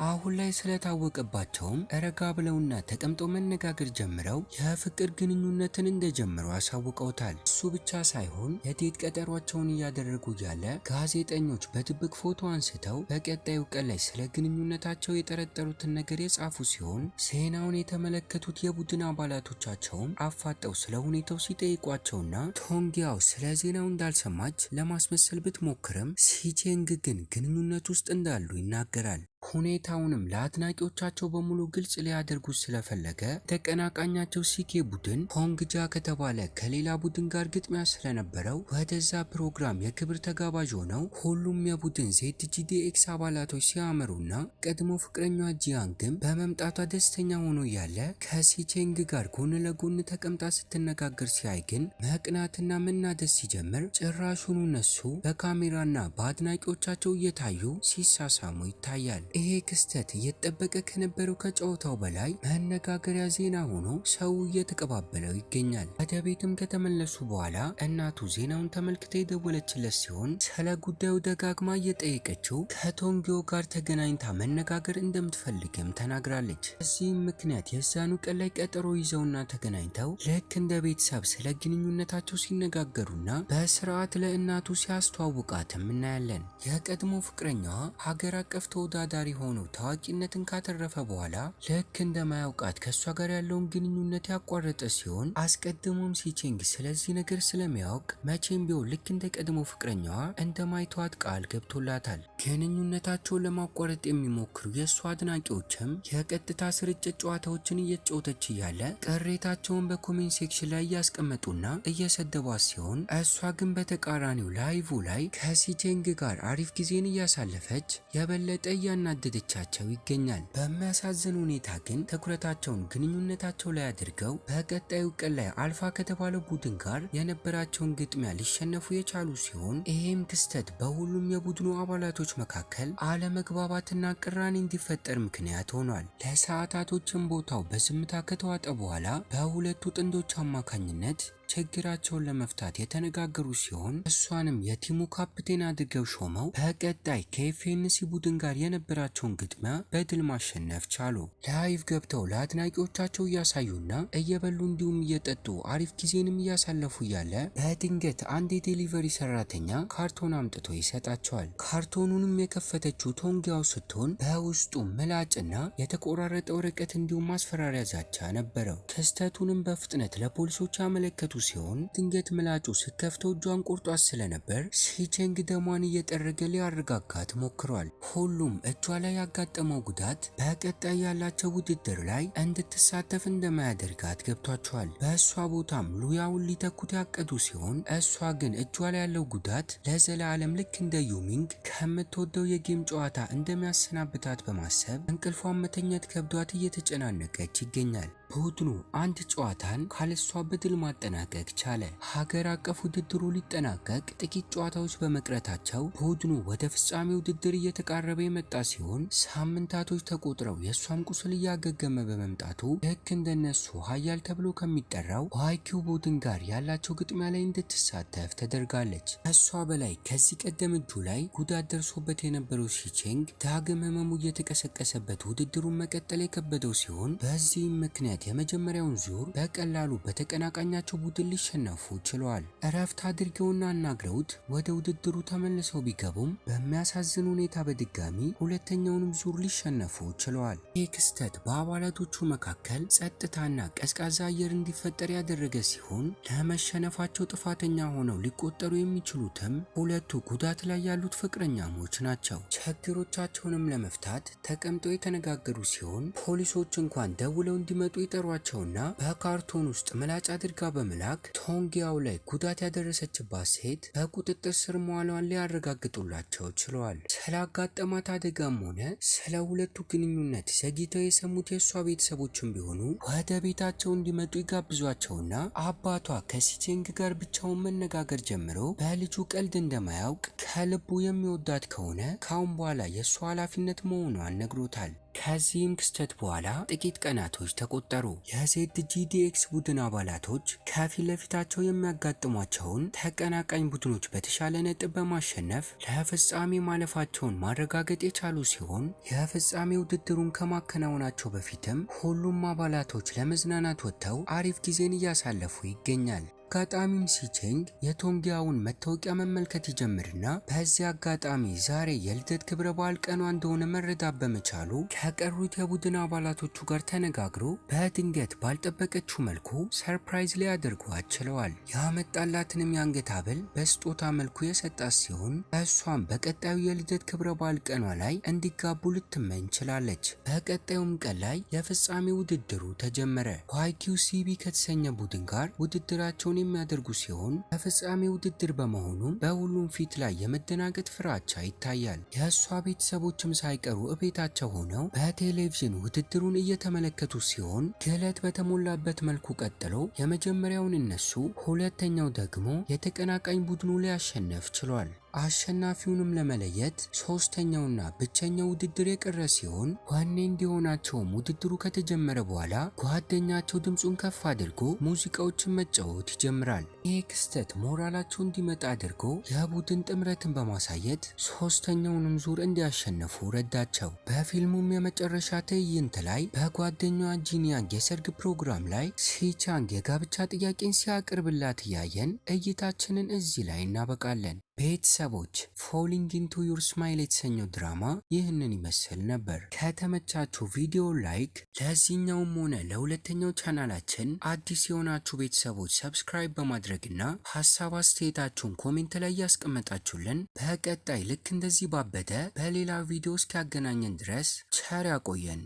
አሁን ላይ ስለታወቀባቸውም ረጋ ብለውና ተቀምጠው መነጋገር ጀምረው የፍቅር ግንኙነትን እንደጀመሩ አሳውቀውታል። እሱ ብቻ ሳይሆን የ date ቀጠሯቸውን እያደረጉ እያለ ጋዜጠኞች በድብቅ ፎቶ አንስተው በቀጣዩ ቀን ላይ ስለ ግንኙነታቸው የጠረጠሩትን ነገር የጻፉ ሲሆን፣ ዜናውን የተመለከቱት የቡድን አባላቶቻቸውም አፋጠው ስለ ሁኔታው ሲጠይቋቸውና ቶንጊያው ስለ ዜናው እንዳልሰማች ለማስመሰል ብትሞክርም ሲቼንግ ግን ግንኙነት ውስጥ እንዳሉ ይናገራል። ሁኔታውንም ለአድናቂዎቻቸው በሙሉ ግልጽ ሊያደርጉት ስለፈለገ ተቀናቃኛቸው ሲኬ ቡድን ሆንግጃ ከተባለ ከሌላ ቡድን ጋር ግጥሚያ ስለነበረው ወደዛ ፕሮግራም የክብር ተጋባዥ ሆነው ሁሉም የቡድን ZGDX አባላቶች ሲያመሩና ቀድሞ ፍቅረኛዋ ጂያንግም በመምጣቷ ደስተኛ ሆኖ እያለ ከሲቼንግ ጋር ጎን ለጎን ተቀምጣ ስትነጋገር ሲያይ ግን መቅናትና መናደድ ሲጀምር ጭራሹኑ እነሱ በካሜራና በአድናቂዎቻቸው እየታዩ ሲሳሳሙ ይታያል። ይሄ ክስተት እየተጠበቀ ከነበረው ከጨዋታው በላይ መነጋገሪያ ዜና ሆኖ ሰው እየተቀባበለው ይገኛል። ወደ ቤትም ከተመለሱ በኋላ እናቱ ዜናውን ተመልክታ የደወለችለት ሲሆን ስለ ጉዳዩ ደጋግማ እየጠየቀችው ከቶንጊዮ ጋር ተገናኝታ መነጋገር እንደምትፈልግም ተናግራለች። በዚህም ምክንያት የዛኑ ቀን ላይ ቀጠሮ ይዘውና ተገናኝተው ልክ እንደ ቤተሰብ ስለ ግንኙነታቸው ሲነጋገሩና በስርዓት ለእናቱ ሲያስተዋውቃትም እናያለን። የቀድሞ ፍቅረኛዋ ሀገር አቀፍ ተወዳዳሪ ሆኖ ታዋቂነትን ካተረፈ በኋላ ልክ እንደማያውቃት ከእሷ ጋር ያለውን ግንኙነት ያቋረጠ ሲሆን አስቀድሞም ሲቼንግ ስለዚህ ነገር ስለሚያውቅ መቼም ቢሆን ልክ እንደ ቀድሞ ፍቅረኛዋ እንደማይተዋት ቃል ገብቶላታል። ግንኙነታቸውን ለማቋረጥ የሚሞክሩ የእሷ አድናቂዎችም የቀጥታ ስርጭት ጨዋታዎችን እየተጫወተች እያለ ቅሬታቸውን በ comment section ላይ እያስቀመጡና እየሰደቧት ሲሆን እሷ ግን በተቃራኒው live ላይ ከሲቼንግ ጋር አሪፍ ጊዜን እያሳለፈች የበለጠ እያናደደቻቸው ይገኛል። በሚያሳዝን ሁኔታ ግን ትኩረታቸውን ግንኙነታቸው ላይ አድርገው በቀጣዩ ቀን ላይ አልፋ ከተባለው ቡድን ጋር የነበራቸውን ግጥሚያ ሊሸነፉ የቻሉ ሲሆን ይሄም ክስተት በሁሉም የቡድኑ አባላቶች መካከል አለመግባባትና ቅራኔ እንዲፈጠር ምክንያት ሆኗል። ለሰዓታቶችም ቦታው በዝምታ ከተዋጠ በኋላ በሁለቱ ጥንዶች አማካኝነት ችግራቸውን ለመፍታት የተነጋገሩ ሲሆን እሷንም የ team ኡ ካፕቴን አድርገው ሾመው በቀጣይ ከኤፍኤንሲ ቡድን ጋር የነበራቸውን ግጥሚያ በድል ማሸነፍ ቻሉ። live ገብተው ለአድናቂዎቻቸው እያሳዩና እየበሉ እንዲሁም እየጠጡ አሪፍ ጊዜንም እያሳለፉ እያለ በድንገት አንድ የ delivery ሰራተኛ ካርቶን አምጥቶ ይሰጣቸዋል። ካርቶኑንም የከፈተችው ቶንጊያው ስትሆን በውስጡ ምላጭና የተቆራረጠ ወረቀት እንዲሁም ማስፈራሪያ ዛቻ ነበረው። ክስተቱንም በፍጥነት ለፖሊሶች ያመለከቱ ሲሆን ድንገት ምላጩ ስትከፍተው እጇን ቆርጧት ስለነበር ሲቼንግ ደሟን እየጠረገ ሊያረጋጋት ሞክሯል። ሁሉም እጇ ላይ ያጋጠመው ጉዳት በቀጣይ ያላቸው ውድድር ላይ እንድትሳተፍ እንደማያደርጋት ገብቷቸዋል። በእሷ ቦታም ሉያውን ሊተኩት ያቀዱ ሲሆን እሷ ግን እጇ ላይ ያለው ጉዳት ለዘላለም ልክ እንደ ዩሚንግ ከምትወደው የ game ጨዋታ እንደሚያሰናብታት በማሰብ እንቅልፏን መተኛት ከብዷት እየተጨናነቀች ይገኛል። ቡድኑ አንድ ጨዋታን ካለሷ በድል ማጠናቀቅ ቻለ። ሀገር አቀፍ ውድድሩ ሊጠናቀቅ ጥቂት ጨዋታዎች በመቅረታቸው ቡድኑ ወደ ፍጻሜ ውድድር እየተቃረበ የመጣ ሲሆን ሳምንታቶች ተቆጥረው የእሷም ቁስል እያገገመ በመምጣቱ ልክ እንደነሱ ሀያል ተብሎ ከሚጠራው ዋይኪው ቡድን ጋር ያላቸው ግጥሚያ ላይ እንድትሳተፍ ተደርጋለች። ከእሷ በላይ ከዚህ ቀደም እጁ ላይ ጉዳት ደርሶበት የነበረው ሲቼንግ ዳግም ህመሙ እየተቀሰቀሰበት ውድድሩን መቀጠል የከበደው ሲሆን በዚህም ምክንያት የመጀመሪያውን ዙር በቀላሉ በተቀናቃኛቸው ቡድን ሊሸነፉ ችለዋል። እረፍት አድርገውና አናግረውት ወደ ውድድሩ ተመልሰው ቢገቡም በሚያሳዝን ሁኔታ በድጋሚ ሁለተኛውንም ዙር ሊሸነፉ ችለዋል። ይህ ክስተት በአባላቶቹ መካከል ጸጥታና ቀዝቃዛ አየር እንዲፈጠር ያደረገ ሲሆን ለመሸነፋቸው ጥፋተኛ ሆነው ሊቆጠሩ የሚችሉትም ሁለቱ ጉዳት ላይ ያሉት ፍቅረኛሞች ናቸው። ችግሮቻቸውንም ለመፍታት ተቀምጠው የተነጋገሩ ሲሆን ፖሊሶች እንኳን ደውለው እንዲመጡ ይጠሯቸውና በካርቶን ውስጥ ምላጭ አድርጋ በመላክ ቶንጊያው ላይ ጉዳት ያደረሰችባት ሴት በቁጥጥር ስር መዋሏን ሊያረጋግጡላቸው ችለዋል። ስላጋጠማት አደጋም ሆነ ስለ ሁለቱ ግንኙነት ዘግይተው የሰሙት የእሷ ቤተሰቦችም ቢሆኑ ወደ ቤታቸው እንዲመጡ ይጋብዟቸውና አባቷ ከሲቼንግ ጋር ብቻውን መነጋገር ጀምሮ በልጁ ቀልድ እንደማያውቅ ከልቡ የሚወዳት ከሆነ ካሁን በኋላ የእሷ ኃላፊነት መሆኗን ነግሮታል። ከዚህም ክስተት በኋላ ጥቂት ቀናቶች ተቆጠሩ። የዜድጂዲኤክስ ቡድን አባላቶች ከፊት ለፊታቸው የሚያጋጥሟቸውን ተቀናቃኝ ቡድኖች በተሻለ ነጥብ በማሸነፍ ለፍጻሜ ማለፋቸውን ማረጋገጥ የቻሉ ሲሆን የፍጻሜ ውድድሩን ከማከናወናቸው በፊትም ሁሉም አባላቶች ለመዝናናት ወጥተው አሪፍ ጊዜን እያሳለፉ ይገኛል። አጋጣሚም ሲቼንግ የቶንጊያውን መታወቂያ መመልከት ይጀምርና በዚህ አጋጣሚ ዛሬ የልደት ክብረ በዓል ቀኗ እንደሆነ መረዳት በመቻሉ ከቀሩት የቡድን አባላቶቹ ጋር ተነጋግሮ በድንገት ባልጠበቀችው መልኩ surprise ሊያደርጓት ችለዋል። ያመጣላትንም የአንገት ሐብል በስጦታ መልኩ የሰጣት ሲሆን እሷም በቀጣዩ የልደት ክብረ በዓል ቀኗ ላይ እንዲጋቡ ልትመኝ ችላለች። በቀጣዩም ቀን ላይ የፍጻሜ ውድድሩ ተጀመረ። ዋይኪው ሲቢ ከተሰኘ ቡድን ጋር ውድድራቸውን የሚያደርጉ ሲሆን በፍጻሜ ውድድር በመሆኑም በሁሉም ፊት ላይ የመደናገጥ ፍራቻ ይታያል። የእሷ ቤተሰቦችም ሳይቀሩ እቤታቸው ሆነው በቴሌቪዥን ውድድሩን እየተመለከቱ ሲሆን ግለት በተሞላበት መልኩ ቀጥሎ የመጀመሪያውን እነሱ፣ ሁለተኛው ደግሞ የተቀናቃኝ ቡድኑ ሊያሸንፍ ችሏል። አሸናፊውንም ለመለየት ሶስተኛውና ብቸኛው ውድድር የቀረ ሲሆን ወኔ እንዲሆናቸውም ውድድሩ ከተጀመረ በኋላ ጓደኛቸው ድምፁን ከፍ አድርጎ ሙዚቃዎችን መጫወት ይጀምራል። ይህ ክስተት ሞራላቸው እንዲመጣ አድርጎ የቡድን ጥምረትን በማሳየት ሶስተኛውንም ዙር እንዲያሸንፉ ረዳቸው። በፊልሙም የመጨረሻ ትዕይንት ላይ በጓደኛዋ ጂኒያንግ የሰርግ ፕሮግራም ላይ ሲቻንግ የጋብቻ ጥያቄን ሲያቀርብላት እያየን እይታችንን እዚህ ላይ እናበቃለን። ቤተሰቦች፣ Falling into Your Smile የተሰኘው ድራማ ይህንን ይመስል ነበር። ከተመቻችሁ ቪዲዮ like፣ ለዚህኛውም ሆነ ለሁለተኛው ቻናላችን አዲስ የሆናችሁ ቤተሰቦች subscribe በማድረግና ሀሳብ አስተያየታችሁን comment ላይ ያስቀመጣችሁልን በቀጣይ ልክ እንደዚህ ባበደ በሌላ ቪዲዮ እስኪያገናኘን ድረስ ቸር ያቆየን።